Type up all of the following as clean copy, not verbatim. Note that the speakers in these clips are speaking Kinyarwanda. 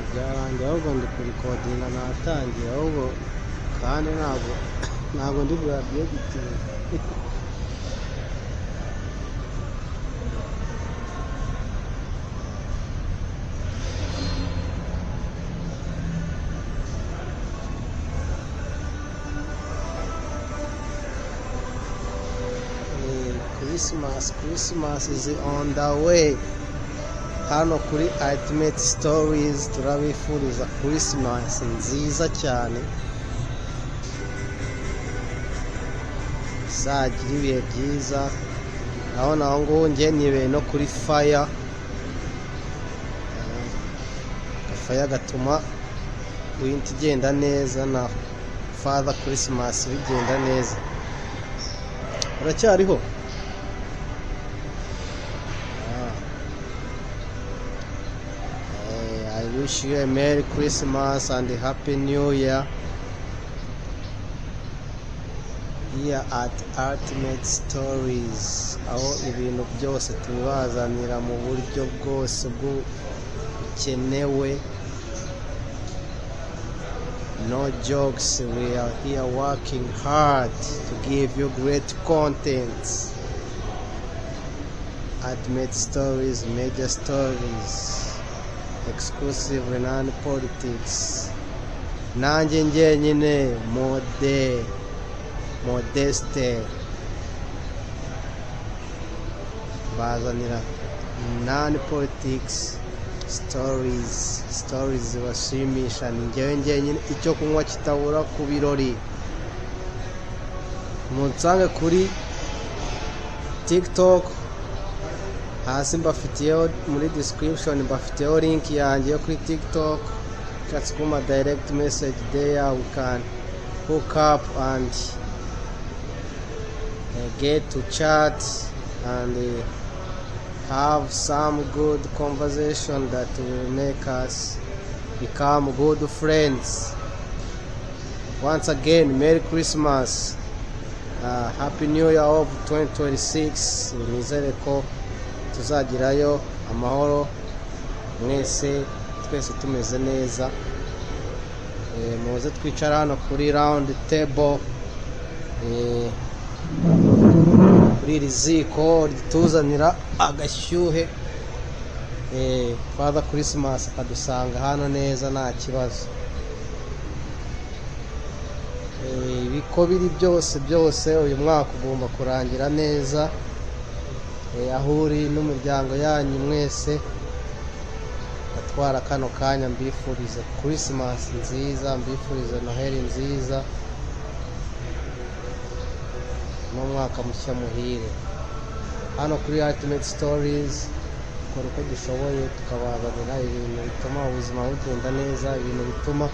Byarangiye, ahubwo ndi kurikodinga, natangiye ahubwo, kandi ntabwo ndi bwabyeditinge. Christmas, Christmas is on the way. Hano kuri Ultimate Stories turabifuriza Christmas nziza cyane, izagira ibihe byiza. Urabona aho ngaho njye nibeye no kuri fire, agafaya gatuma winter igenda neza na Father Christmas bigenda neza. Uracyariho? Ah. I wish you a Merry Christmas and a Happy New Year here at Ultimate Stories, aho ibintu byose tubibazanira mu buryo bwose bukenewe. No jokes, we are here working hard to give you great content. Ultimate Stories, major stories, exclusive non-politics. Nanjye njyenyine Mode Modeste bazanira non-politics stories, stories zibashimisha. Ni njyewe njyenyine, icyo kunywa kitabura ku birori. Munsange kuri TikTok, hasi mbafitiyeho, muri description mbafitiyeho link yanjye yo kuri TikTok. Ushatse kumpa direct message there, we can hook up and get to chat and have some good conversation that will make us become good friends. Once again, Merry Christmas, Happy New Year of 2026. Nizere ko tuzagerayo amahoro mwese, twese tumeze neza. Muze twicara hano kuri round table, kuri iri ziko rituzanira agashyuhe. Father Christmas akadusanga hano neza nta kibazo. Ibiko biri byose byose, uyu mwaka ugomba kurangira neza. Aho uri n'umuryango yanyu mwese, atwara kano kanya mbifurize Christmas nziza, mbifurize Noheli nziza n'umwaka mushya muhire. Hano kuri Ultimate Stories dukora uko dushoboye tukabazanira ibintu bituma ubuzima bugenda neza, ibintu bituma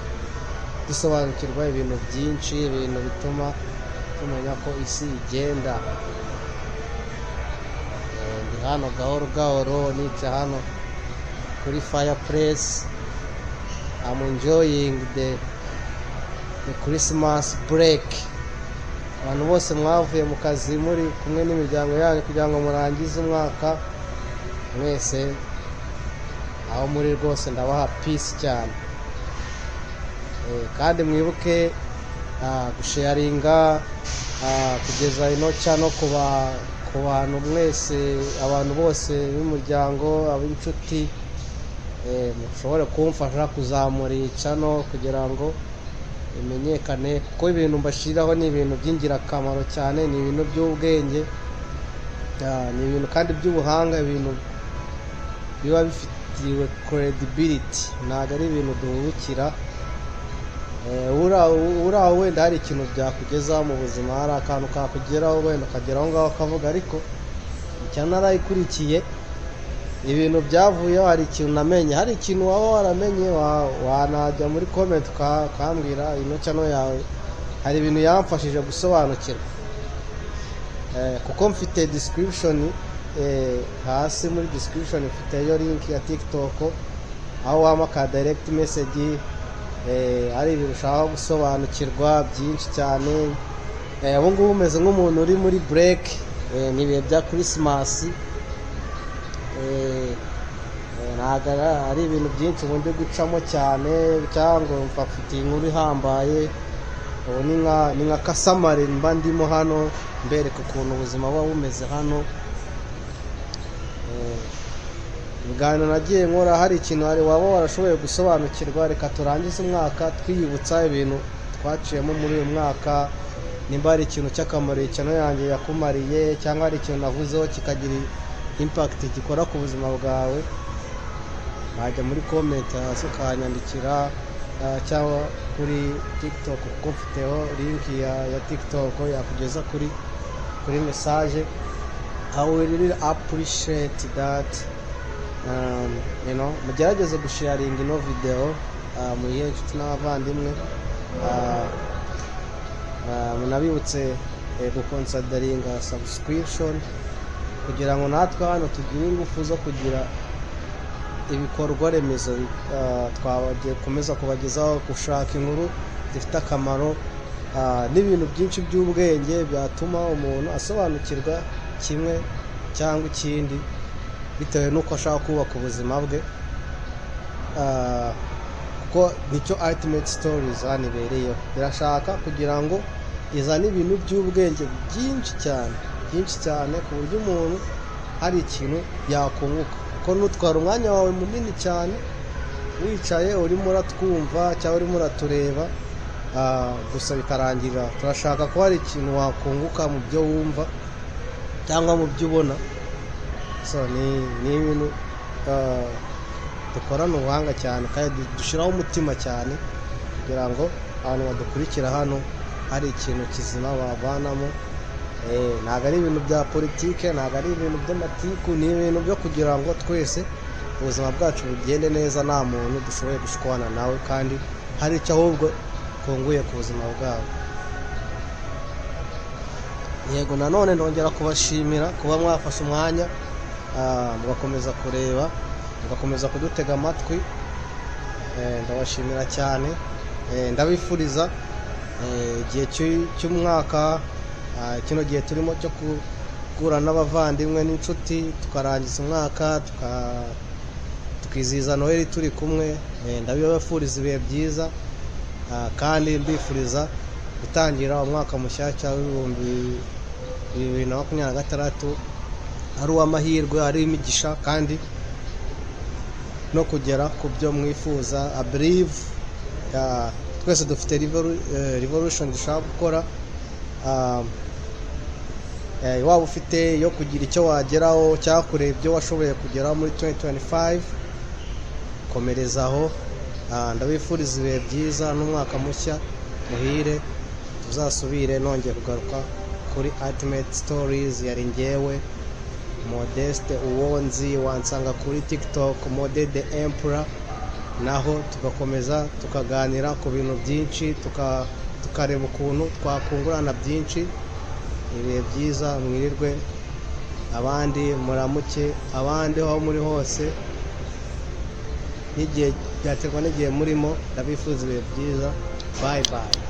dusobanukirwa ibintu byinshi, ibintu bituma tumenya ko isi igenda. Ndi hano gahoro gahoro, nica hano kuri fireplace. I'm enjoying the Christmas break. Abantu bose mwavuye mu kazi muri kumwe n'imiryango yanyu kugira ngo murangize umwaka, mwese aho muri rwose ndabaha peace cyane. Kandi mwibuke gusharinga, kugeza ino channel ku bantu mwese, abantu bose b'umuryango, ab'inshuti, mushobore kumfasha kuzamura iyi channel kugira ngo imenyekane, kuko ibintu mbashyiriraho ni ibintu by'ingirakamaro cyane, ni ibintu by'ubwenge, ni ibintu kandi by'ubuhanga, ibintu biba bifitiwe credibility, ntabwo ari ibintu duhubukira. Uri aho wenda hari ikintu byakugezaho mu buzima, hari akantu kakugeraho wenda ukagera aho ngaho ukavuga, ariko icyo narayikurikiye, ibintu byavuyeho, hari ikintu namenye. Hari ikintu waba waramenye, wanajya muri comment ukambwira ino channel yawe hari ibintu yamfashije gusobanukirwa. Kuko mfite description, hasi muri description mfiteyo link ya TikTok, aho wampa ka direct message, hari ibintu ushaka gusobanukirwa byinshi cyane. Ubu ngubu umeze nk'umuntu uri muri break, ni ibihe bya Christmas. Ntabwo ari ibintu byinshi ubu ndi gucamo cyane cyangwa ngo mfite inkuru ihambaye. Ubu ni nka ka summary mba ndimo hano, mbereka ukuntu ubuzima buba bumeze hano. Ibiganiro nagiye nkora, hari ikintu hari waba warashoboye gusobanukirwa. Reka turangize umwaka twiyibutsa ibintu twaciyemo muri uyu mwaka. Nimba hari ikintu cy'akamaro channel yanjye yakumariye, cyangwa hari ikintu navuzeho kikagira impact gikora ku buzima bwawe, wajya muri comment hasi ukanyandikira, cyangwa kuri TikTok, kuko mfiteho link ya TikTok yakugeza kuri message. I will really appreciate that. Mugerageze gusharinga ino video, muyihe inshuti n'abavandimwe, munabibutse guconsideringa subscription kugira ngo natwe hano tugire ingufu zo kugira ibikorwa remezo twagiye gukomeza kubagezaho, gushaka inkuru zifite akamaro, n'ibintu byinshi by'ubwenge byatuma umuntu asobanukirwa kimwe cyangwa ikindi bitewe n'uko ashaka kubaka ubuzima bwe, kuko nicyo Ultimate Stories hano ibereyeho. Irashaka kugira ngo izane ibintu by'ubwenge byinshi cyane, byinshi cyane, ku buryo umuntu hari ikintu yakunguka, kuko nutwara umwanya wawe munini cyane wicaye urimo uratwumva cyangwa urimo uratureba, gusa bikarangira. Turashaka ko hari ikintu wakunguka mu byo wumva cyangwa mu byo ubona. So ni ibintu dukorana ubuhanga cyane kandi dushyiraho umutima cyane kugira ngo abantu badukurikira hano hari ikintu kizima bavanamo. Ntabwo ari ibintu bya politike, ntabwo ari ibintu by'amatiku, ni ibintu byo kugira ngo twese ubuzima bwacu bugende neza, nta muntu dushoboye gushwana nawe, kandi hari icyo ahubwo twunguye ku buzima bwabo. Yego, nanone ndongera kubashimira kuba mwafashe umwanya, mugakomeza kureba, mugakomeza kudutega amatwi. Ndabashimira cyane. Ndabifuriza igihe cy'umwaka, kino gihe turimo cyo guhura n'abavandimwe n'inshuti, tukarangiza umwaka, tukizihiza Noheli turi kumwe. Ndabibafuriza ibihe byiza, kandi mbifuriza gutangira umwaka mushyashya w'2026 ari uw'amahirwe, ari imigisha, kandi no kugera ku byo mwifuza. I believe twese dufite revolution dushaka gukora. Waba ufite yo kugira icyo wageraho cyangwa kureba ibyo washoboye kugeraho muri 2025, komereza aho. Ndabifuriza ibihe byiza n'umwaka mushya muhire. Tuzasubire nongeye kugaruka kuri Ultimate Stories. Yari ngewe Modeste Uwonzi, wansanga kuri TikTok Mode the Emperor, naho tugakomeza tukaganira ku bintu byinshi, tukareba ukuntu twakungurana byinshi. Ibihe byiza, mwirirwe abandi, muramuke abandi, aho muri hose, n'igihe byaterwa n'igihe murimo. Ndabifuza ibihe byiza. Bye bye.